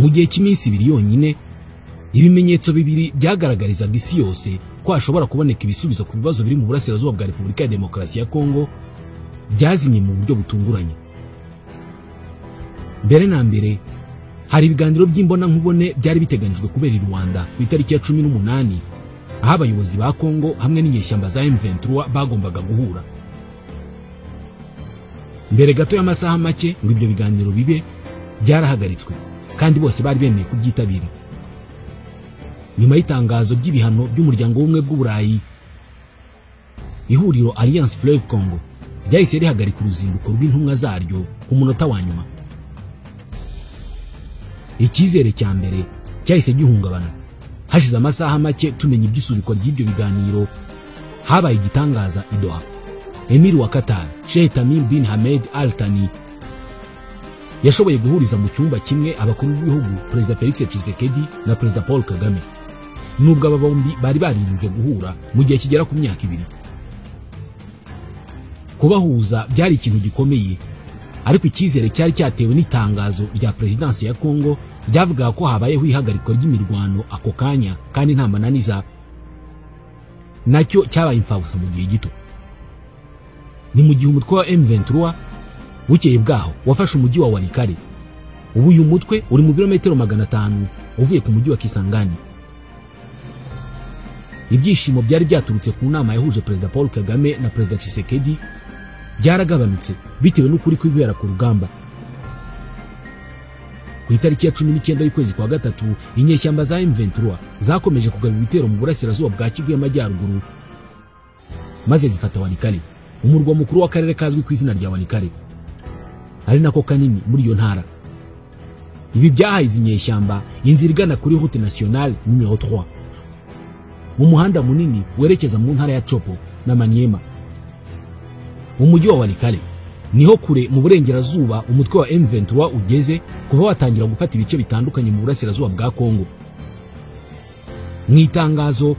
Mu gihe cy'iminsi 2 yonyine, ibimenyetso bibiri byagaragarizaga isi yose ko hashobora kuboneka ibisubizo ku bibazo biri mu burasirazuba bwa Repubulika ya Demokarasi ya Kongo byazimye mu buryo butunguranye. Mbere na mbere, hari ibiganiro by'imbonankubone byari biteganijwe kubera i Rwanda ku itariki ya 18, aho abayobozi ba Kongo hamwe n'inyeshyamba za M23 bagombaga guhura. Mbere gato y'amasaha make ngo ibyo biganiro bibe, byarahagaritswe kandi bose bari bemeye kubyitabira. Nyuma y'itangazo ry'ibihano by'umuryango w'ubumwe bw'Uburayi, ihuriro Alliance Fleuve Congo ryahise rihagarika uruzinduko rw'intumwa zaryo ku munota wa nyuma. Icyizere cya mbere cyahise gihungabana. Hashize amasaha make tumenya iby'isubikwa ry'ibyo biganiro, habaye igitangaza i Doha. Emir wa Qatar, Sheikh Tamim bin Hamed Al Thani, yashoboye guhuriza mu cyumba kimwe abakuru b'ibihugu Perezida Felix Tshisekedi na Perezida Paul Kagame, nubwo aba bombi bari baririnze guhura mu gihe kigera ku myaka 2. Kubahuza byari ikintu gikomeye, ariko icyizere cyari cyatewe n'itangazo rya Perezidansi ya Kongo ryavugaga ko habayeho ihagarikwa ry'imirwano ako kanya kandi nta mananiza, nacyo cyabaye imfabusa mu gihe gito. Ni mu gihe umutwe wa M23 bukeye bwaho wafashe umujyi wa Walikale. Ubu uyu mutwe uri mu birometero 500 uvuye ku mujyi wa Kisangani. Ibyishimo byari byaturutse ku nama yahuje Perezida Paul Kagame na Perezida Tshisekedi byaragabanutse bitewe n'ukuri kwibera ku rugamba. Ku itariki ya 19 y'ukwezi kwa gatatu, inyeshyamba za M23 zakomeje kugaba ibitero mu burasirazuba bwa Kivu y'Amajyaruguru, maze zifata Walikale, umurwa mukuru w'akarere kazwi ku izina rya Walikale, ari nako kanini muri iyo ntara. Ibi byahaye izi nyeshyamba inzira igana kuri route nationale numero 3, umuhanda munini werekeza mu ntara ya Chopo na Maniema. Umujyi wa Walikale niho kure mu burengerazuba umutwe wa M23 ugeze kuva watangira gufata ibice bitandukanye mu burasirazuba bwa Kongo. Mu itangazo,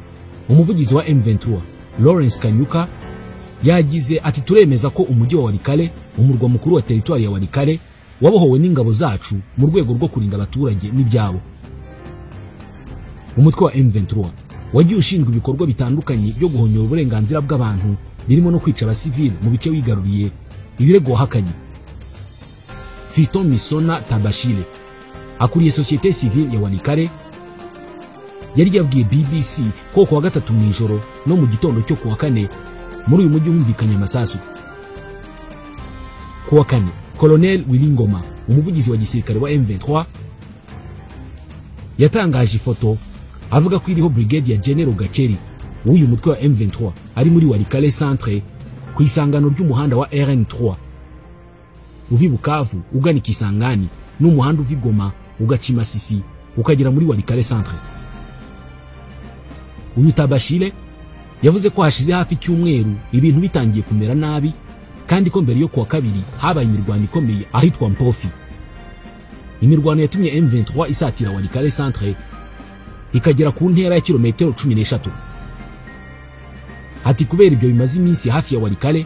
umuvugizi wa M23 Lawrence Kanyuka yagize ati: turemeza ko umujyi wa Walikale, umurwa mukuru wa teritwari ya Walikale, wabohowe n'ingabo zacu mu rwego rwo kurinda abaturage n'ibyabo. Umutwe wa M23 wagiye ushinjwa ibikorwa bitandukanye byo guhonyora uburenganzira bw'abantu, birimo no kwica abasivili mu bice wigaruriye, ibirego wahakanye. Fiston Misona Tabashile akuriye société civile ya Walikale yari yabwiye BBC ko kuwa gatatu mu ijoro no mu gitondo cyo kuwa kane muri uyu mujyi humvikanye amasasu. Kuwa kane, Colonel Willy Ngoma, umuvugizi wa gisirikare wa M23, yatangaje ifoto avuga ko iriho Brigadier General Gacheri w'uyu mutwe wa M23 ari muri Walikale Centre ku isangano ry'umuhanda wa RN3 uva Bukavu ugana Kisangani n'umuhanda uva Goma ugaca Masisi ukagera muri Walikale Centre. Uyu Tabashile yavuze ko hashize hafi icyumweru ibintu bitangiye kumera nabi, kandi ko mbere yo kuwa kabiri habaye imirwano ikomeye ahitwa Mpofi. Imirwano yatumye M23 isatira Walikale Centre ikagera ku ntera ya kilometero 13. Ati kubera ibyo bimaze iminsi hafi ya Walikale,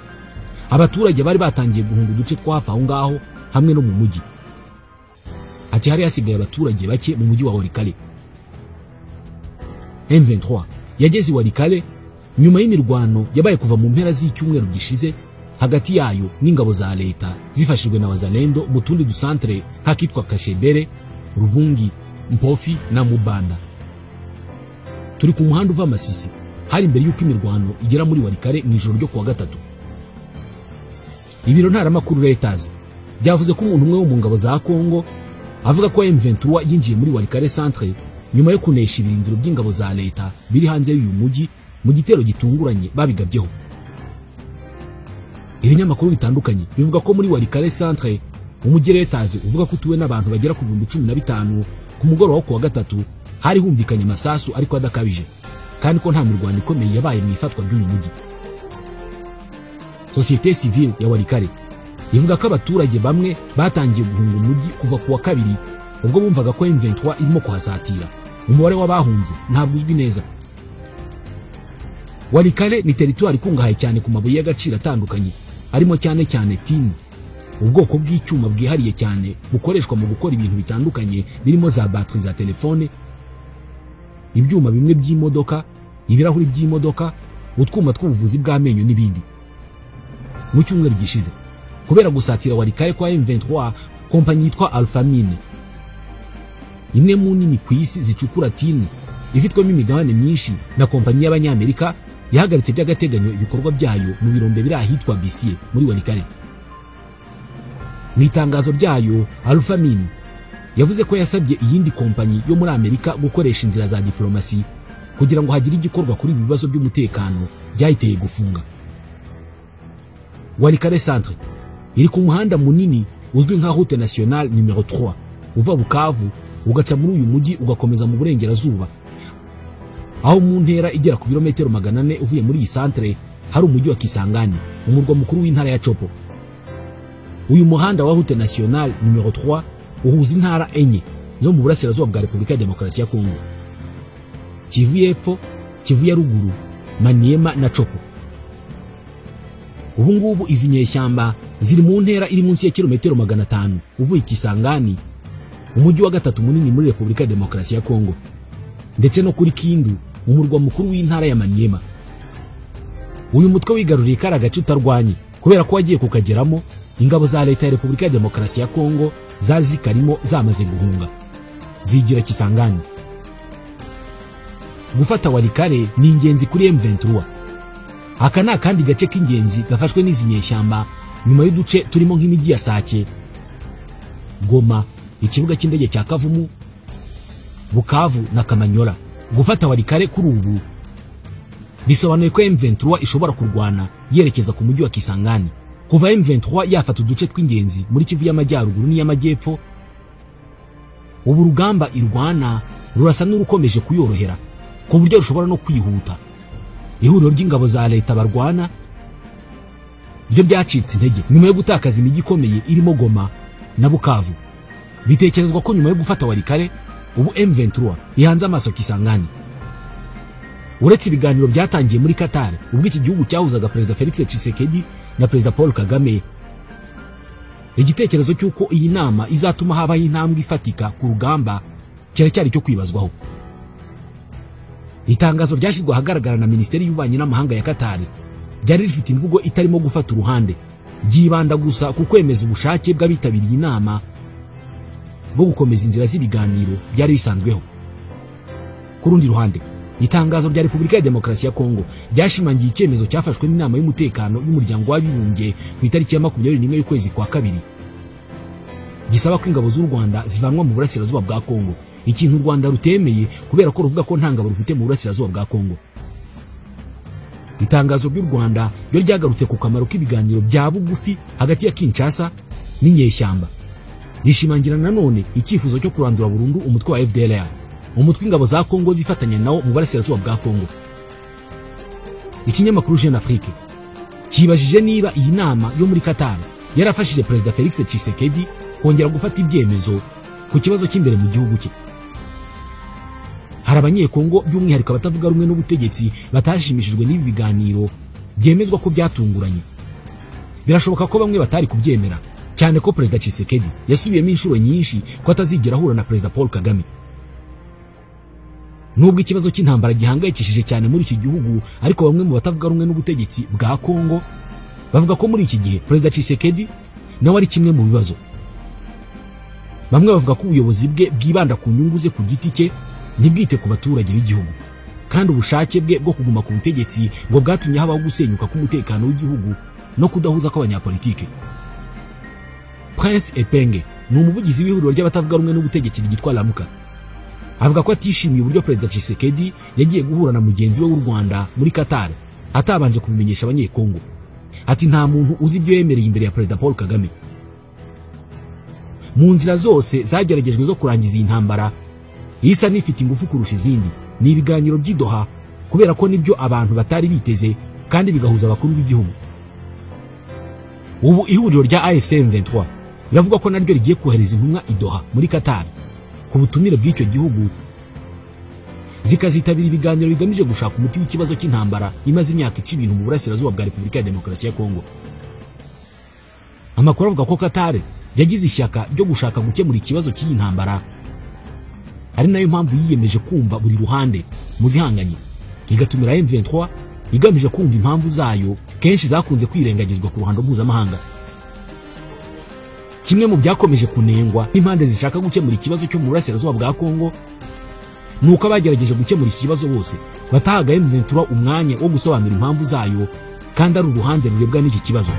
abaturage bari batangiye guhunga uduce twafa aho ngaho hamwe no mu mujyi. Ati hari hasigaye abaturage bake mu mujyi wa Walikale. M23 yageze Walikale nyuma y'imirwano yabaye kuva mu mpera z'icyumweru gishize hagati yayo n'ingabo za leta zifashijwe na Wazalendo mu tundi dusantre nk'akitwa Kashebere, Ruvungi, Mpofi na Mubanda. Turi ku muhanda uva Masisi, hari imbere y'uko imirwano igera muri Walikale mu ijoro ryo kuwa gatatu. Ibiro ntaramakuru Reuters byavuze ko umuntu umwe wo mu ngabo za Kongo avuga ko M23 yinjiye muri Walikale Centre nyuma yo kunesha ibirindiro by'ingabo za leta biri hanze y'uyu mujyi mu gitero gitunguranye babigabyeho. Ibinyamakuru bitandukanye bivuga ko muri Walikale Centre, umujyi Reuters uvuga ko utuwe n'abantu bagera ku 15,000, ku mugoroba wo kuwa gatatu hari humvikanye amasasu ariko adakabije, kandi ko nta mirwano ikomeye yabaye mu ifatwa ry'uyu mujyi. Société civile ya Walikale ivuga ko abaturage bamwe batangiye guhunga umujyi kuva kuwa kabiri ubwo bumvaga ko M23 irimo kuhasatira. Umubare w'abahunze ntabwo uzwi neza. Walikale ni teritwari ikungahaye cyane ku mabuye y'agaciro atandukanye, arimo cyane cyane tini. ubwoko bw'icyuma bwihariye cyane bukoreshwa mu gukora ibintu bitandukanye birimo za batterie za telefone, ibyuma bimwe by'imodoka, ibirahuri by'imodoka, utwuma tw'ubuvuzi bw'amenyo n'ibindi. Mu cyumweru gishize, kubera gusatira Walikale kwa M23, kompanyi yitwa Alphamine, imwe mu nini ku isi zicukura tini, ifitwemo imigabane myinshi na kompanyi y'Abanyamerika, yahagaritse by'agateganyo ibikorwa byayo mu birombe biri ahitwa Bisie muri Walikale. Mu itangazo ryayo, Alphamine yavuze ko yasabye iyindi kompanyi yo muri Amerika gukoresha inzira za diplomasi kugira ngo hagire igikorwa kuri ibi bibazo by'umutekano byayiteye gufunga. Walikale Centre iri ku muhanda munini uzwi nka Route Nationale numero 3 uva Bukavu ugaca muri uyu mujyi ugakomeza mu burengerazuba, aho mu ntera igera ku birometero 400 uvuye muri iyi centre hari umujyi wa Kisangani, umurwa mukuru w'intara ya Chopo. Uyu muhanda wa Route Nationale numero 3 uhuza intara enye zo mu burasirazuba bwa Repubulika ya Demokarasi ya Kongo: Kivu y'Epfo, Kivu ya Ruguru, Maniema na Chopo. Ubu ngubu izi nyeshyamba ziri mu ntera iri munsi ya kilometero 500 uvuye Kisangani, umujyi wa gatatu munini muri Repubulika ya Demokarasi ya Kongo, ndetse no kuri Kindu, umurwa mukuru w'intara ya Maniema. Uyu mutwe wigaruriye kari gace utarwanye kubera ko wagiye kukageramo ingabo za leta ya Repubulika ya Demokarasi ya Kongo zari zikarimo zamaze guhunga zigira Kisangani. Gufata Walikale ni ingenzi kuri M23. Aka ni akandi gace k'ingenzi gafashwe n'izi nyeshyamba nyuma y'uduce turimo nk'imijyi ya Sake, Goma, ikibuga cy'indege cya Kavumu, Bukavu na Kamanyola. Gufata Walikale kuri ubu bisobanuye ko M23 ishobora kurwana yerekeza ku mujyi wa Kisangani. Kuva M23 yafata uduce tw'ingenzi muri Kivu y'Amajyaruguru n'iy'Amajyepfo, ubu rugamba irwana rurasa n'urukomeje kuyorohera ku buryo rushobora no kwihuta. Ihuriro ry'ingabo za leta barwana ryo ryacitse intege nyuma yo gutakaza imijyi ikomeye irimo Goma na Bukavu. Bitekerezwa ko nyuma yo gufata Walikale ubu M23 ihanze amaso Kisangani. Uretse ibiganiro byatangiye muri Qatar ubwo iki gihugu cyahuzaga Perezida Felix Tshisekedi na Perezida Paul Kagame, igitekerezo cy'uko iyi nama izatuma habaho intambwe ifatika ku rugamba cyaracyari cyo kwibazwaho. Itangazo ryashyizwe ahagaragara na Minisiteri y'Ububanyi n'Amahanga ya Qatar ryari rifite imvugo itarimo gufata uruhande, ryibanda gusa ku kwemeza ubushake bw'abitabiriye inama bwo gukomeza inzira z'ibiganiro byari bisanzweho. Ku rundi ruhande, itangazo rya Repubulika ya Demokarasi ya Kongo ryashimangiye icyemezo cyafashwe n'inama y'umutekano y'umuryango w'abibumbye ku itariki ya 21 y'ukwezi kwa kabiri, gisaba ko ingabo z'u Rwanda zivanwa mu burasirazuba bwa Kongo, ikintu u Rwanda rutemeye kubera ko ruvuga ko nta ngabo rufite mu burasirazuba bwa Kongo. Itangazo ry'u Rwanda ryo ryagarutse ku kamaro k'ibiganiro bya bugufi hagati ya Kinshasa n'inyeshyamba, rishimangira nanone icyifuzo cyo kurandura burundu umutwe wa FDLR, umutwe ingabo za Kongo zifatanya nawo mu burasirazuba bwa Kongo. Ikinyamakuru Jeune Afrique kibajije niba iyi nama yo muri Qatar yarafashije Perezida Felix Tshisekedi kongera gufata ibyemezo ku kibazo cy'imbere mu gihugu cye. Hari abanyekongo by'umwihariko abatavuga rumwe n'ubutegetsi batashimishijwe n'ibi biganiro byemezwa ko byatunguranye. Birashoboka ko bamwe batari kubyemera, cyane ko Perezida Tshisekedi yasubiyemo inshuro nyinshi ko atazigera ahura na Perezida Paul Kagame. Nubwo ikibazo cy'intambara gihangayikishije cyane muri iki gihugu, ariko bamwe mu batavuga rumwe n'ubutegetsi bwa Kongo bavuga ko muri iki gihe Perezida Tshisekedi nawe ari kimwe mu bibazo. Bamwe bavuga ko ubuyobozi bwe bwibanda ku nyungu ze ku giti cye ntibwite ku baturage b'igihugu, kandi ubushake bwe bwo kuguma ku butegetsi ngo bwatumye habaho gusenyuka k'umutekano w'igihugu no kudahuza kw'abanyapolitike. Prince Epenge ni umuvugizi w'ihuriro ry'abatavuga rumwe n'ubutegetsi ryitwa Lamuka. Avuga ko atishimiye uburyo Perezida Tshisekedi yagiye guhura na mugenzi we w'u Rwanda muri Qatar atabanje kubimenyesha abanyekongo. Ati nta muntu uzi ibyo yemereye imbere ya Perezida Paul Kagame. Mu nzira zose zageragejwe zo kurangiza iyi ntambara, isa n'ifite ingufu kurusha izindi ni ibiganiro by'i Doha, kubera ko nibyo abantu batari biteze kandi bigahuza abakuru b'igihugu. Ubu ihuriro rya AFC M23 riravuga ko naryo rigiye kohereza intumwa i Doha muri Qatar ku butumire bw'icyo gihugu, zikazitabira ibiganiro bigamije gushaka umuti w'ikibazo cy'intambara imaze imyaka ica ibintu mu burasirazuba bwa Repubulika ya Demokarasi ya Kongo. Amakuru avuga ko Qatar yagize ishyaka ryo gushaka gukemura ikibazo cy'iyi ntambara, ari nayo mpamvu yiyemeje kumva buri ruhande muzihanganye, igatumira M23 igamije kumva impamvu zayo kenshi zakunze kwirengagizwa ku ruhando mpuzamahanga. Kimwe mu byakomeje kunengwa n'impande zishaka gukemura ikibazo cyo mu burasirazuba bwa Kongo nuko abagerageje gukemura iki kibazo bose batahaga M23 umwanya wo gusobanura impamvu zayo, kandi ari uruhande rurebwa n'iki kibazo.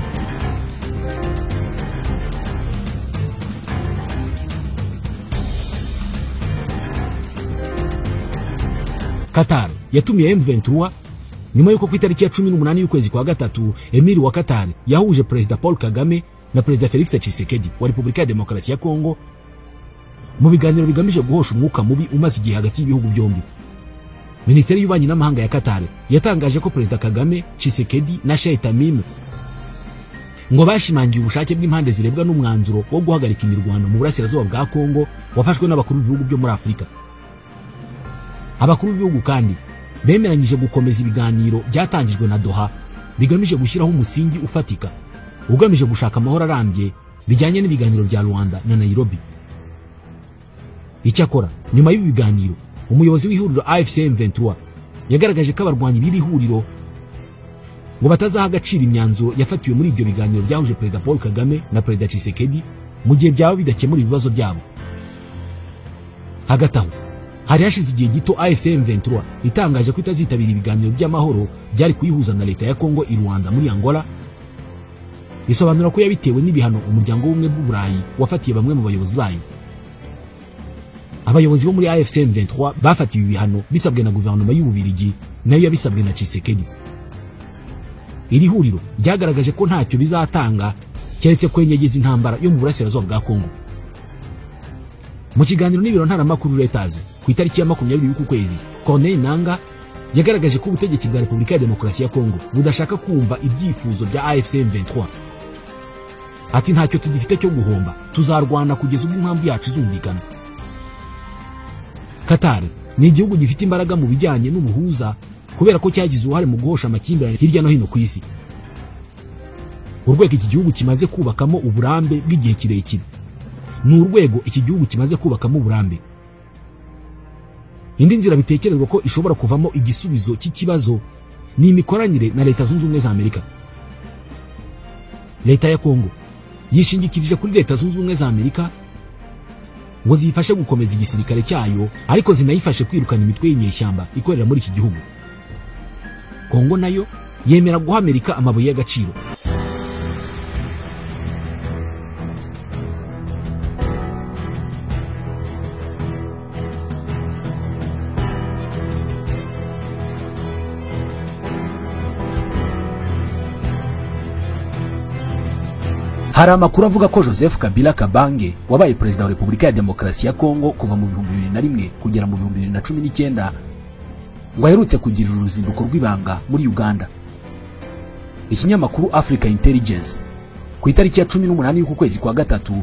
Qatar yatumiye M23 nyuma yuko ku itariki ya 18 y'ukwezi kwa gatatu Emir wa Qatar yahuje Perezida Paul Kagame na Perezida Felix Tshisekedi wa Repubulika ya Demokarasi ya Kongo mu biganiro bigamije guhosha umwuka mubi umaze igihe hagati y'ibihugu byombi. Minisiteri y'Ububanyi n'Amahanga ya Qatar yatangaje ko Perezida Kagame, Tshisekedi na Sheikh Tamim ngo bashimangiye ubushake bw'impande zirebwa n'umwanzuro wo guhagarika imirwano mu burasirazuba bwa Kongo wafashwe n'abakuru b'ibihugu byo muri Afurika. Abakuru b'ibihugu kandi bemeranyije gukomeza ibiganiro byatangijwe na Doha bigamije gushyiraho umusingi ufatika ugamije gushaka amahoro arambye bijyanye n'ibiganiro bya Rwanda na Nairobi. Icyakora nyuma y'ibi biganiro umuyobozi w'ihuriro AFC M23 yagaragaje ko abarwanyi b'iri huriro ngo batazaha agaciro imyanzuro yafatiwe muri ibyo biganiro byahuje Perezida Paul Kagame na Perezida Tshisekedi mu gihe byaba bidakemura ibibazo byabo. Hagati aho hari hashize igihe gito AFC M23 itangaje ko itazitabira ibiganiro by'amahoro byari kuyihuza na leta ya Kongo i Rwanda muri Angola, isobanura ko yabitewe n'ibihano umuryango w'ubumwe bw'Uburayi wafatiye bamwe mu bayobozi bayo. Abayobozi bo muri AFC M23 bafatiwe ibihano bisabwe na guverinoma y'Ububirigi nayo yabisabwe na Tshisekedi. Iri huriro ryagaragaje ko ntacyo bizatanga keretse kwenyegeza intambara yo mu burasirazuba bwa Kongo. Mu kiganiro n'ibiro ntaramakuru Reuters ku itariki ya 20 y'uku kwezi, Corneille Nangaa yagaragaje ko ubutegetsi bwa Repubulika ya Demokarasi ya Kongo budashaka kumva ibyifuzo bya AFC M23. Ati ntacyo tugifite cyo guhomba, tuzarwana kugeza ubwo impamvu yacu izumvikana. Qatar ni igihugu gifite imbaraga mu bijyanye n'ubuhuza kubera ko cyagize uruhare mu guhosha amakimbirane hirya no hino ku isi. Urwego iki gihugu kimaze kubakamo uburambe bw'igihe kirekire ni urwego iki gihugu kimaze kubakamo uburambe. Indi nzira bitekerezwa ko ishobora kuvamo igisubizo cy'ikibazo ni imikoranire na Leta Zunze Ubumwe za Amerika. Leta ya Kongo yishingikirije kuri Leta Zunze Ubumwe za Amerika ngo ziyifashe gukomeza igisirikare cyayo, ariko zinayifashe kwirukana imitwe y'inyeshyamba ikorera muri iki gihugu. Kongo nayo yemera guha Amerika amabuye y'agaciro. Hari amakuru avuga ko Joseph Kabila Kabange wabaye perezida wa Repubulika ya Demokarasi ya Kongo kuva mu 2001 kugera mu 2019 ngo aherutse kugira uruzinduko rw'ibanga muri Uganda. Ikinyamakuru Africa Intelligence ku itariki ya 18 y'uku kwezi kwa gatatu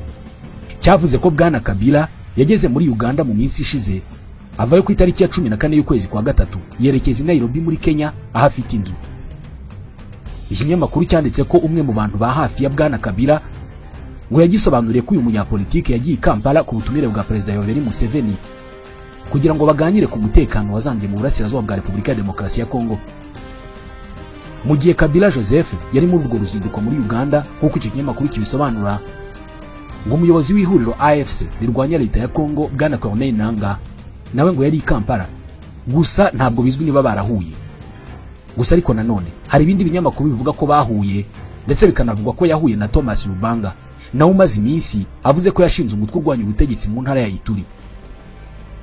cyavuze ko Bwana Kabila yageze muri Uganda mu minsi ishize, avayo ku itariki ya 14 y'ukwezi kwa gatatu yerekeza i Nairobi muri Kenya aho afite inzu. Ikinyamakuru cyanditse ko umwe mu bantu ba hafi ya Bwana Kabila ngo yagisobanuriye ko uyu munyapolitike yagiye i Kampala ku butumire bwa Perezida Yoweri Museveni kugira ngo baganire ku mutekano wazambye mu burasirazuba bwa Repubulika ya Demokarasi ya Kongo. Mu gihe Kabila Joseph yari muri urwo ruzinduko muri Uganda, nk'uko icyo kinyamakuru kibisobanura, ngo umuyobozi w'ihuriro AFC rirwanya leta ya Kongo Bwana Corneille Nangaa nawe ngo yari i Kampala, gusa ntabwo bizwi niba barahuye. Gusa ariko nanone hari ibindi binyamakuru bivuga ko bahuye, ndetse bikanavugwa ko yahuye na Thomas Lubanga nawe umaze iminsi avuze ko yashinze umutwe urwanya ubutegetsi mu ntara ya Ituri.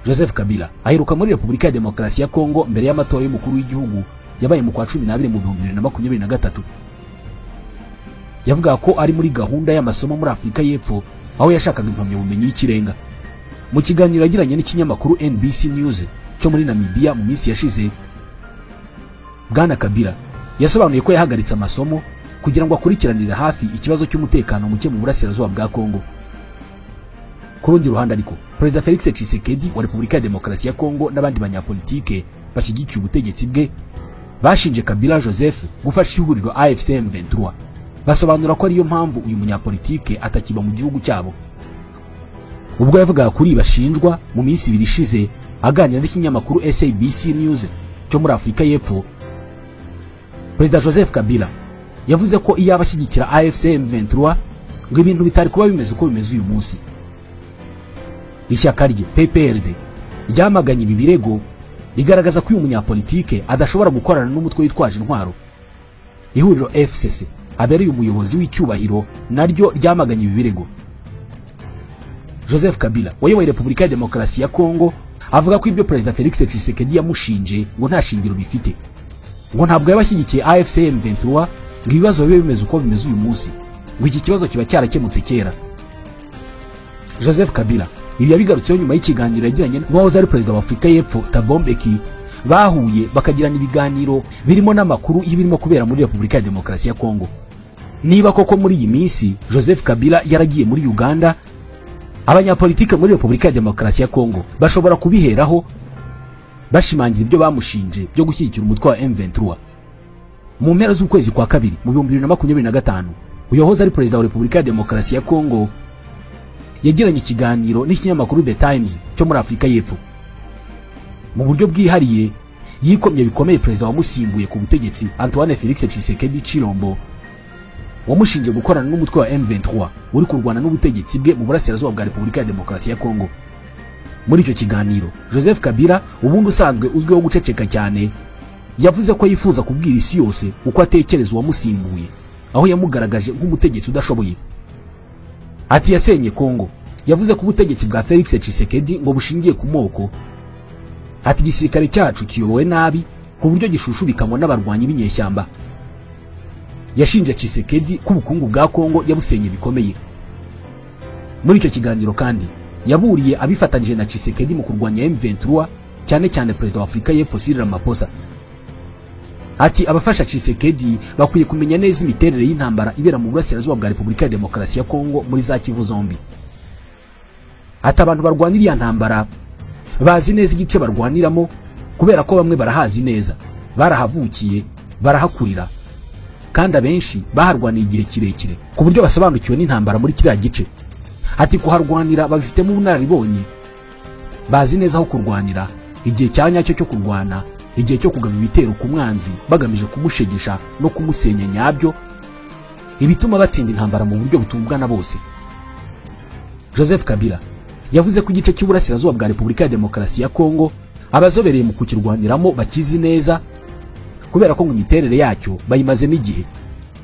Joseph Kabila aheruka muri Repubulika ya Demokarasi ya Kongo mbere y'amatora y'umukuru w'igihugu yabaye mu kwa 12 mu 2023. Yavuga ko ari muri gahunda y'amasomo muri Afurika y'Epfo aho yashakaga impamyabumenyi y'ikirenga. Mu kiganiro yagiranye n'ikinyamakuru NBC News cyo muri Namibia mu minsi yashize, Bwana Kabila yasobanuye ko yahagaritse amasomo kugira ngo akurikiranire hafi ikibazo cy'umutekano muke mu burasirazuba bwa Kongo. Ku rundi ruhande ariko, Perezida Felix Tshisekedi wa Repubulika ya Demokarasi ya Kongo n'abandi banyapolitike bashyigikiye ubutegetsi bwe bashinje Kabila Joseph gufasha ihuriro AFC M23. Basobanura ko ariyo mpamvu uyu munyapolitike atakiba mu gihugu cyabo. Ubwo yavugaga kuri bashinjwa mu minsi ibiri ishize aganira n'ikinyamakuru SABC News cyo muri Afurika y'Epfo, Perezida Joseph Kabila yavuze ko iyo abashyigikira AFC M23 ngo ibintu bitari kuba bimeze uko bimeze uyu munsi. Ishyaka rye PPRD ryamaganye ibi birego, rigaragaza ko uyu munyapolitike adashobora gukorana n'umutwe witwaje intwaro. Ihuriro FCC abereye umuyobozi w'icyubahiro naryo ryamaganye ibi birego. Joseph Kabila wayoboye Repubulika ya Demokarasi ya Kongo avuga ko ibyo Perezida Felix Tshisekedi yamushinje ngo nta shingiro bifite, ngo ntabwo yabashyigikiye AFC M23 ngo ibibazo bibe bimeze uko bimeze uyu munsi, ngo iki kibazo kiba cyarakemutse kera. Joseph Kabila ibi yabigarutseho nyuma y'ikiganiro yagiranye n'uwahoze ari perezida wa Afurika y'Epfo Thabo Mbeki, bahuye bakagirana ibiganiro birimo n'amakuru y'ibirimo kubera muri Repubulika ya Demokarasi ya Kongo. Niba koko muri iyi minsi Joseph Kabila yaragiye muri Uganda, abanyapolitike muri Repubulika ya Demokarasi ya Kongo bashobora kubiheraho bashimangira ibyo bamushinje byo gushyigikira umutwe wa M23. Mu mpera z'ukwezi kwa kabiri mu 2025, uyohoze ari perezida wa Repubulika ya Demokarasi ya Kongo yagiranye ikiganiro n'ikinyamakuru The Times cyo muri Afurika y'Epfo. Mu buryo bwihariye yikomye bikomeye perezida wamusimbuye ku butegetsi Antoine Felix Tshisekedi Tshilombo, wamushinje gukorana n'umutwe wa M23 uri kurwana n'ubutegetsi bwe mu burasirazuba bwa Repubulika ya Demokarasi ya Kongo. Muri icyo kiganiro Joseph Kabila, ubundi usanzwe uzwiho guceceka cyane, yavuze ko yifuza kubwira isi yose uko atekereza uwamusimbuye, aho yamugaragaje nk'umutegetsi udashoboye. Ati yasenye Kongo. Yavuze ko ubutegetsi bwa Felix Tshisekedi ngo bushingiye ku moko. Ati igisirikare cyacu kiyobowe nabi ku buryo gishushubikanwa n'abarwanyi b'inyeshyamba. Yashinje Tshisekedi ko ubukungu bwa Kongo yabusenye bikomeye. Muri icyo kiganiro kandi yaburiye abifatanyije na Tshisekedi mu kurwanya M23, cyane cyane perezida wa Afurika y'Epfo Cyril Ramaphosa. Ati abafasha Tshisekedi bakwiye kumenya neza imiterere y'intambara ibera mu burasirazuba bwa Repubulika ya Demokarasi ya Kongo muri za Kivu zombi. Ati abantu barwanira iya ntambara bazi neza igice barwaniramo, kubera ko bamwe barahazi neza, barahavukiye, barahakurira, kandi abenshi baharwaniye igihe kirekire ku buryo basobanukiwe n'intambara muri kiriya gice. Ati kuharwanira babifitemo ubunararibonye, bazi neza aho kurwanira, igihe cya nyacyo cyo kurwana, igihe cyo kugaba ibitero ku mwanzi bagamije kumushegesha no kumusenya nyabyo, ibituma batsinda intambara mu buryo butumvwa na bose. Joseph Kabila yavuze ko igice cy'uburasirazuba bwa Repubulika ya Demokarasi ya Kongo abazobereye mu kukirwaniramo bakizi neza, kubera ko ngo imiterere yacyo bayimazemo igihe.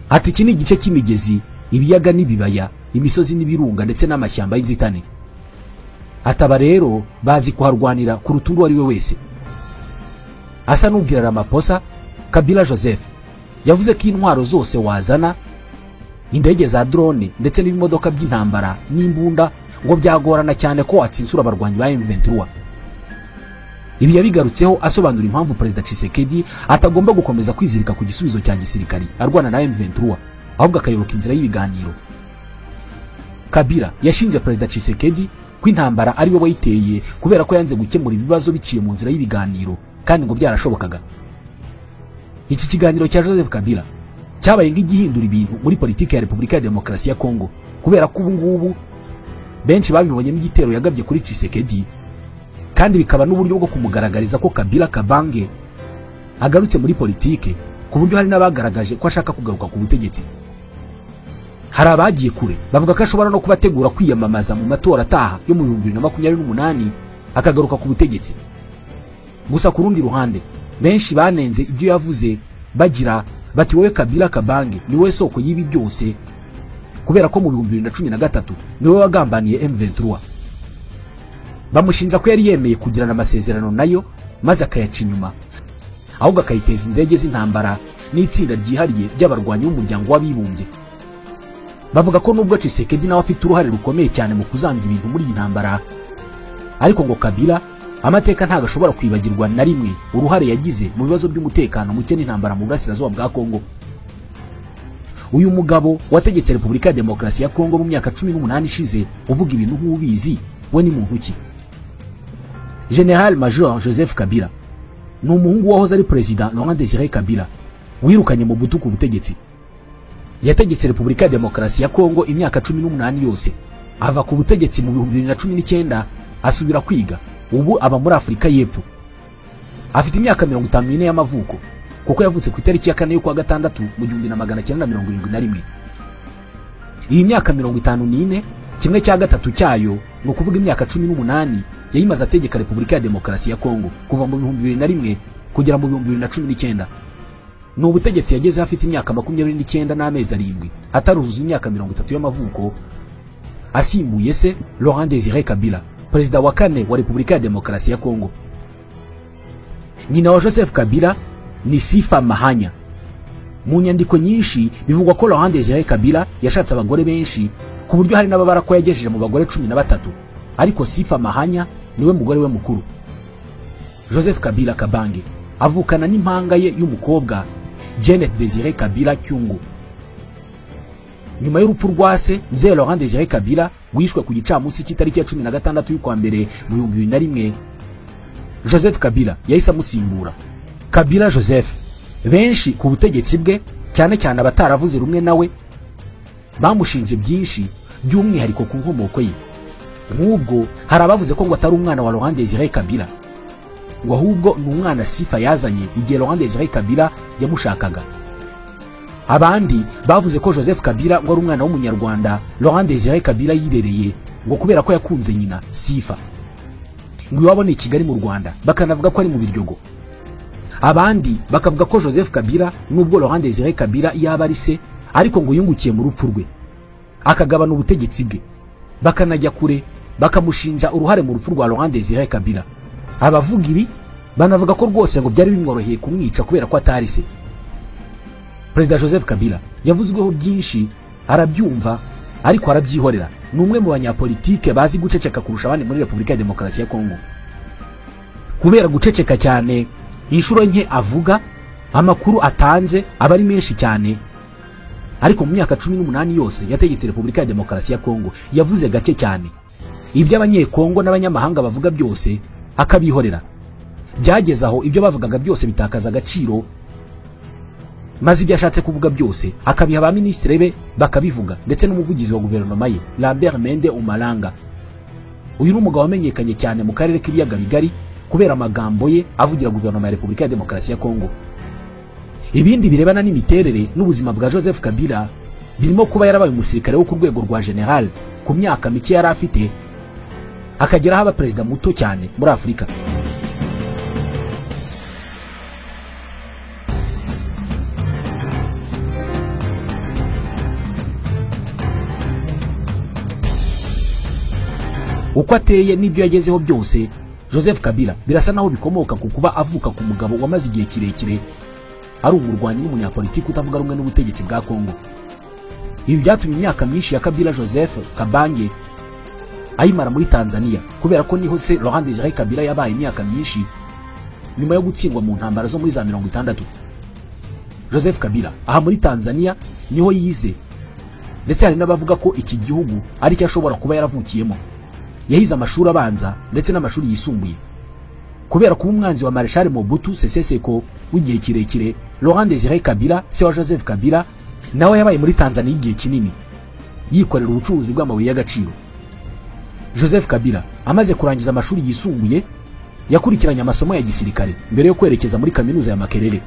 Ati iki ni igice cy'imigezi, ibiyaga n'ibibaya, imisozi n'ibirunga ndetse n'amashyamba y'inzitane. Ataba rero bazi kuharwanira kuruta undi uwo ari we wese. Asa n'ubwira Ramaphosa, Kabila Joseph yavuze ko intwaro zose wazana, indege za drone ndetse n'ibimodoka by'intambara n'imbunda, ngo byagorana cyane ko watsinsura abarwanyi ba M23. Ibi yabigarutseho asobanura impamvu Perezida Tshisekedi atagomba gukomeza kwizirika ku gisubizo cya gisirikari arwana na M23, ahubwo akayoboka inzira y'ibiganiro. Kabila yashinje Perezida Tshisekedi ko intambara ari we wayiteye kubera ko yanze gukemura ibibazo biciye mu nzira y'ibiganiro, kandi ngo byarashobokaga. Iki kiganiro cya Joseph Kabila cyabaye nk'igihindura ibintu muri politiki ya Repubulika ya Demokarasi ya Kongo, kubera ko ubu ngubu benshi babibonyemo igitero yagabye kuri Tshisekedi, kandi bikaba n'uburyo bwo kumugaragariza ko Kabila Kabange agarutse muri politike, ku buryo hari n'abagaragaje ko ashaka kugaruka ku butegetsi. Hari abagiye kure bavuga ko ashobora no kubategura kwiyamamaza mu matora ataha yo mu 2028 akagaruka ku butegetsi. Gusa ku rundi ruhande benshi banenze ibyo yavuze bagira bati wowe Kabila Kabange ni wowe soko y'ibi byose, kubera ko mu 2013 ni wowe wagambaniye M23. Bamushinja ko yari yemeye kugirana amasezerano nayo maze akayaca inyuma, ahubwo akayiteza indege z'intambara n'itsinda ryihariye ry'abarwanyi b'umuryango w'abibumbye. Bavuga ko nubwo Tshisekedi nawe afite uruhare rukomeye cyane mu kuzanga ibintu muri iyi ntambara, ariko ngo Kabila amateka ntago ashobora kwibagirwa na rimwe uruhare yagize mu bibazo by'umutekano muke n'intambara mu burasirazuba bwa Kongo. Uyu mugabo wategetse Repubulika ya Demokarasi ya Kongo mu myaka 18 ishize, uvuga ibintu nk'ubizi, we ni muntu ki? General Major Joseph Kabila ni umuhungu wahoze ari Perezida Laurent Desire Kabila wirukanye Mobutu ku butegetsi. Yategetse Repubulika ya Demokarasi ya Kongo imyaka 18 yose, ava ku butegetsi mu 2019 asubira kwiga, ubu aba muri Afurika y'Epfo. Afite imyaka 54 y'amavuko kuko yavutse ku itariki ya 4 y'ukwa gatandatu mu 1971. Iyi myaka 54 kimwe cya gatatu cyayo ni ukuvuga imyaka 18 yayimaze ategeka Repubulika ya Demokarasi ya Kongo kuva mu 2001 kugera mu 2019. Ni ubutegetsi yageze afite imyaka 29 n'amezi 7 ataruzuza imyaka 30 y'amavuko, asimbuye se Laurent Désiré Kabila, perezida wa kane wa Repubulika ya Demokarasi ya Kongo. Nyina wa Joseph Kabila ni Sifa Mahanya. Mu nyandiko nyinshi bivugwa ko Laurent Désiré Kabila yashatse abagore benshi ku buryo hari n'ababara ko yagejeje mu bagore 13, ariko Sifa Mahanya niwe mugore we mukuru. Joseph Kabila Kabange avukana n'impanga ye y'umukobwa Janet Désiré Kabila Kyungu. Nyuma y'urupfu rwa se Mzee Laurent Désiré Kabila wishwe ku gicamunsi cy'itariki ya 16 y'ukwa mbere mu 2001, Joseph Kabila yahise amusimbura. Kabila Joseph, benshi ku butegetsi bwe cyane cyane abataravuze rumwe nawe bamushinje byinshi by'umwihariko ku nkomoko ye. Nk'ubwo hari abavuze ko ngo atari umwana wa Laurent Désiré Kabila, ngo ahubwo ni umwana Sifa yazanye igihe Laurent Désiré Kabila yamushakaga. Abandi bavuze ko Joseph Kabila ngo ari umwana w'umunyarwanda Laurent Désiré Kabila yirereye ngo kubera ko yakunze nyina Sifa, ngo iwabo ni Kigali mu Rwanda, bakanavuga ko ari mu Biryogo. Abandi bakavuga ko Joseph Kabila nubwo Laurent Désiré Kabila yaba ari se, ariko ngo yungukiye mu rupfu rwe akagabana ubutegetsi bwe, bakanajya kure bakamushinja uruhare mu rupfu rwa Laurent Désiré Kabila. Abavuga ibi banavuga ko rwose ngo byari bimworoheye kumwica kubera ko atari se. Perezida Joseph Kabila yavuzweho byinshi, arabyumva ariko arabyihorera. Ni umwe mu banyapolitike bazi guceceka kurusha abandi muri Repubulika ya Demokarasi ya Kongo. Kubera guceceka cyane, inshuro nke avuga, amakuru atanze aba ari menshi cyane. Ariko mu myaka 18 yose yategetse Repubulika ya Demokarasi ya Kongo yavuze gake cyane. Ibyo abanyekongo n'abanyamahanga bavuga byose akabihorera. Byageze aho ibyo bavugaga byose bitakaza agaciro, maze ibyo ashatse kuvuga byose akabiha ba ministre be bakabivuga, ndetse n'umuvugizi wa guverinoma ye Lambert Mende Omalanga. Uyu ni umugabo wamenyekanye cyane mu karere k'ibiyaga bigari kubera amagambo ye avugira guverinoma ya Repubulika ya Demokarasi ya Kongo. Ibindi birebana n'imiterere n'ubuzima bwa Joseph Kabila birimo kuba yarabaye umusirikare wo ku rwego rwa general ku myaka mike yari afite, akagera aho aba perezida muto cyane muri Afurika. Uko ateye n'ibyo yagezeho byose, Joseph Kabila birasa naho bikomoka ku kuba avuka ku mugabo wamaze igihe kirekire ari umurwanyi n'umunyapolitiki utavuga rumwe n'ubutegetsi bwa Kongo. Ibi byatumye imyaka myinshi ya Kabila Joseph Kabange ayimara muri Tanzania, kubera ko niho se Laurent Désiré Kabila yabaye imyaka myinshi nyuma yo gutsindwa mu ntambara zo muri za 60. Joseph Kabila aha muri Tanzania niho yize, ndetse hari n'abavuga ko iki gihugu ari cyo ashobora kuba yaravukiyemo. Yahize amashuri abanza ndetse n'amashuri yisumbuye. Kubera kuba umwanzi wa Marshal Mobutu Sese Seko w'igihe kirekire, Laurent Désiré Kabila se wa Joseph Kabila nawe yabaye muri Tanzania igihe kinini yikorera ubucuruzi bw'amabuye y'agaciro. Joseph Kabila amaze kurangiza amashuri yisumbuye yakurikiranye amasomo ya gisirikare mbere yo kwerekeza muri kaminuza ya Makerere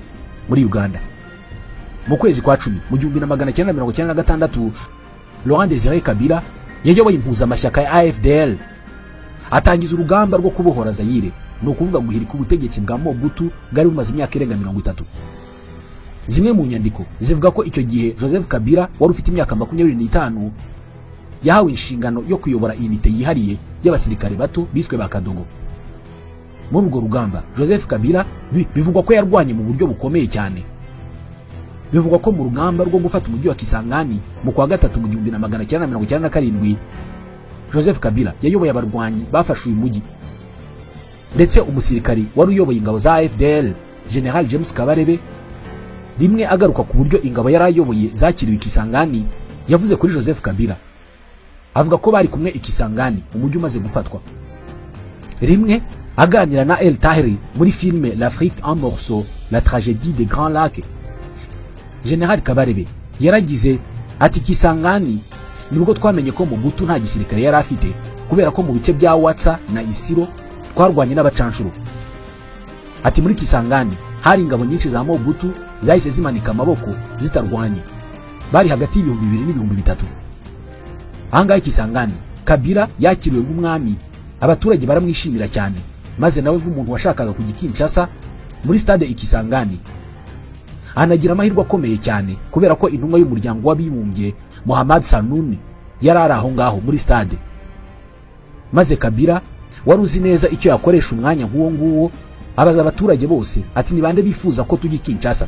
muri Uganda. Mu kwezi kwa 10 mu 1996, Laurent Désiré Kabila yayoboye impuzamashyaka ya AFDL atangiza urugamba rwo kubohora Zaire, ni ukuvuga guhirika ubutegetsi bwa Mobutu bwari bumaze imyaka irenga 30. Zimwe mu nyandiko zivuga ko icyo gihe Joseph Kabila wari ufite imyaka 25 yahawe inshingano yo kuyobora inite yihariye y'abasirikare bato biswe ba Kadogo. Muri urwo rugamba Joseph Kabila bivugwa ko yarwanye mu buryo bukomeye cyane. Bivugwa ko mu rugamba rwo gufata umujyi wa Kisangani mu kwa gatatu mu 1997, Joseph Kabila yayoboye abarwanyi bafashe uyu mujyi, ndetse umusirikari wari uyoboye ingabo za AFDL General James Kabarebe rimwe agaruka ku buryo ingabo yari ayoboye zakiriwe Kisangani, yavuze kuri Joseph Kabila avuga ko bari kumwe i Kisangani umujyi umaze gufatwa. Rimwe aganira na El Tahri muri filme L'Afrique en morceaux, la tragédie des Grands Lacs, General Kabarebe Yaragize ati: "Kisangani nibwo twamenye ko Mobutu nta gisirikare yari afite, kubera ko mu bice bya Watsa na Isiro twarwanye n'abacanshuro." Ati: "Muri Kisangani hari ingabo nyinshi za Mobutu zahise zimanika amaboko zitarwanye, bari hagati y'2000 n'3000." Ahangaha Kisangani, Kabila yakiriwe nk'umwami, abaturage baramwishimira cyane, maze nawe nk'umuntu washakaga kujya Kinshasa, muri stade Ikisangani anagira amahirwe akomeye cyane, kubera ko intumwa y'Umuryango w'Abibumbye Muhammad Sanuni yari ari aho ngaho muri stade. Maze Kabila wari uzi neza icyo yakoresha umwanya nk'uwo nguwo, abaza abaturage bose ati: "Ni bande bifuza ko tujya Kinshasa?"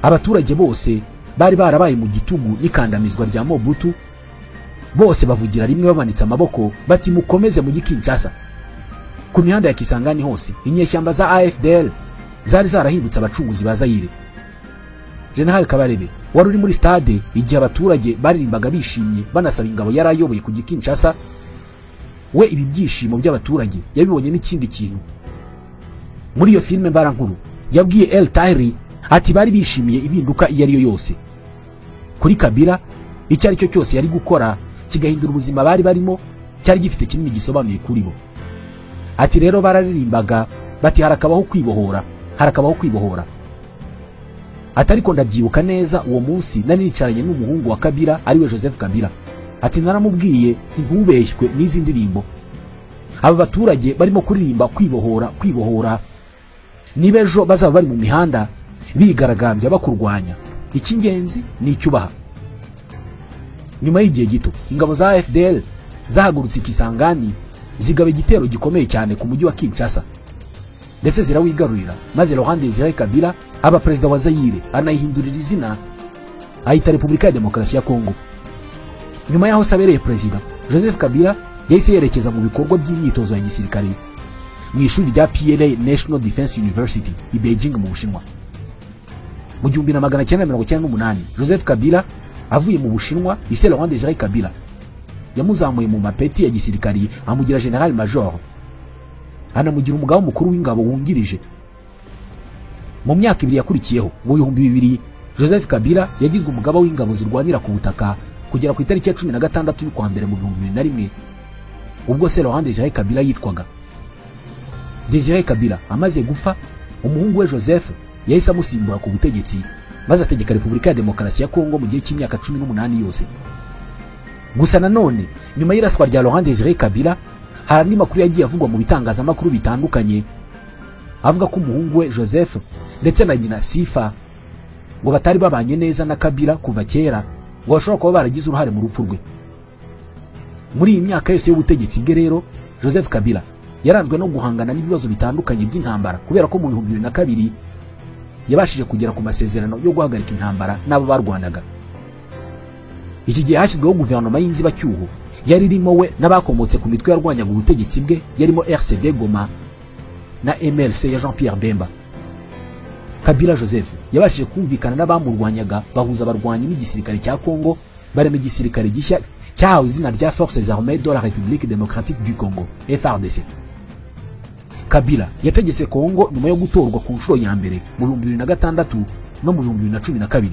Abaturage bose bari barabaye mu gitugu n'ikandamizwa rya Mobutu, bose bavugira rimwe bamanitse amaboko bati: "Mukomeze mujye Kinshasa." Ku mihanda ya Kisangani hose inyeshyamba za AFDL zari zarahindutse abacunguzi ba Zaire. General Kabarebe wari uri muri stade igihe abaturage baririmbaga bishimye banasaba ingabo yari ayoboye kujya Kinshasa, we ibi byishimo by'abaturage yabibonye n'ikindi kintu. Muri iyo filime mbarankuru yabwiye El Tahri ati: "Bari bishimiye impinduka iyo ari yo yose." Kuri Kabila, icyo ari cyo cyose yari gukora kigahindura ubuzima bari barimo cyari gifite kinini gisobanuye kuri bo. Ati: "Rero bararirimbaga bati: 'Harakabaho kwibohora, harakabaho kwibohora.'" Ati: "Ariko ndabyibuka neza, uwo munsi nari nicaranye n'umuhungu wa Kabila, ariwe Joseph Kabila." Ati: "Naramubwiye: 'Ntubeshywe n'izi ndirimbo aba baturage barimo kuririmba kwibohora, kwibohora. Niba ejo bazaba bari mu mihanda bigaragambya bakurwanya, icy'ingenzi ni icyubaha.'" Nyuma y'igihe gito ingabo za AFDL zahagurutse Kisangani, zigaba igitero gikomeye cyane ku mujyi wa Kinshasa, ndetse zirawigarurira, maze Laurent Desire Kabila aba perezida wa Zaire, anayihindurira izina ayita Repubulika ya Demokarasi ya Kongo. Nyuma y'aho abereye perezida, Joseph Kabila yahise yerekeza mu bikorwa by'imyitozo ya gisirikare mu ishuri rya PLA National Defense University i Beijing mu Bushinwa. Mu 1998 Joseph Kabila avuye mu Bushinwa, ise Laurent Desire Kabila yamuzamuye mu mapeti ya gisirikari, amugira general major, anamugira umugaba mukuru w'ingabo wungirije. Mu myaka 2 yakurikiyeho, mu 2000, Joseph Kabila yagizwe umugaba w'ingabo zirwanira ku butaka kugera ku itariki ya 16 y'ukwa mbere mu 2001, ubwo se Laurent Desire Kabila yicwaga. Desire Kabila amaze gupfa, umuhungu we Joseph yahise amusimbura ku butegetsi, maze ategeka Repubulika ya Demokarasi ya Kongo mu gihe cy'imyaka 18 yose. Gusa nanone nyuma y'iraswa rya Laurent Desire Kabila, hari andi makuru yagiye avugwa mu bitangazamakuru bitandukanye avuga ko umuhungu we Joseph ndetse na nyina Sifa ngo batari babanye neza na Kabila kuva kera, ngo bashobora kuba baragize uruhare mu rupfu rwe. Muri iyi myaka yose y'ubutegetsi bwe rero, Joseph Kabila yaranzwe no guhangana n'ibibazo bitandukanye by'intambara, kubera ko mu 2002 yabashije kugera ku masezerano yo guhagarika intambara n'abo barwanaga. Iki gihe hashyizweho guverinoma y'inzibacyuho yari irimo we n'abakomotse ku mitwe yarwanyaga ubutegetsi bwe, yarimo RCD Goma na MLC ya Jean Pierre Bemba. Kabila Joseph yabashije kumvikana n'abamurwanyaga, bahuza abarwanyi n'igisirikare cya Kongo, barema igisirikare gishya cyahawe izina rya Forces Armées de la République Démocratique du Congo, FARDC. Kabila yategetse Kongo nyuma yo gutorwa ku nshuro ya mbere mu 2006 no mu 2012.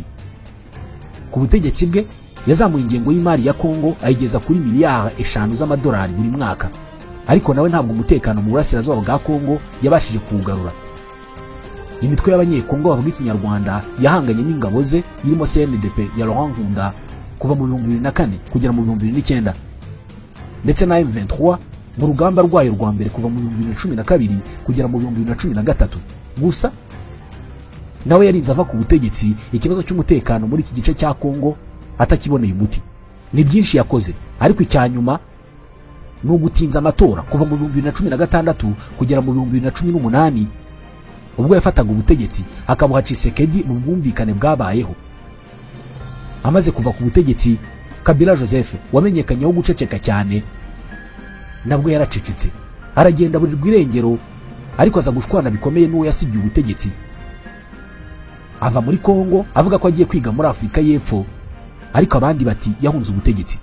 Ku butegetsi bwe yazamuye ingengo y'imari ya Kongo ayigeza kuri miliyari 5 z'amadolari buri mwaka, ariko nawe ntabwo umutekano mu burasirazuba bwa Kongo yabashije kuwugarura. Imitwe y'Abanyekongo bavuga Ikinyarwanda yahanganye n'ingabo ze, irimo CNDP ya Laurent Nkunda kuva mu 2004 kugera mu 2009, ndetse na M23 mu rugamba rwayo rwa mbere kuva mu 2012 kugera mu 2013. Gusa nawe yarinze ava ku butegetsi ikibazo cy'umutekano muri iki gice cya Kongo atakiboneye umuti. Ni byinshi yakoze, ariko icya nyuma ni ugutinza amatora kuva mu 2016 kugera mu 2018, ubwo yafataga ubutegetsi akabuha Tshisekedi mu bwumvikane bwabayeho. Amaze kuva ku butegetsi, Kabila Joseph wamenyekanyeho guceceka cyane nabwo yaracecetse, aragenda burirwa irengero, ariko aza gushwana bikomeye n'uwo yasigiye ubutegetsi. Ava muri Kongo avuga ko agiye kwiga muri Afurika y'Epfo, ariko abandi bati yahunze ubutegetsi.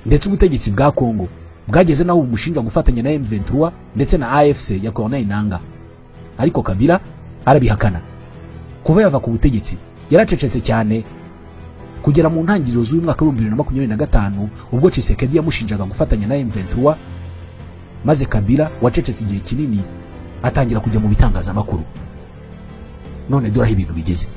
Ndetse ubutegetsi bwa Kongo bwageze naho umushinga gufatanya na M23 ndetse na AFC ya Corneille Nangaa, ariko Kabila arabihakana. Kuva yava ku butegetsi yaracecetse cyane, Kugera mu ntangiriro z'uyu mwaka wa 2025, ubwo Tshisekedi yamushinjaga gufatanya na M23, maze Kabila wacecetse igihe kinini atangira kujya mu bitangazamakuru. None dore aho ibintu bigeze.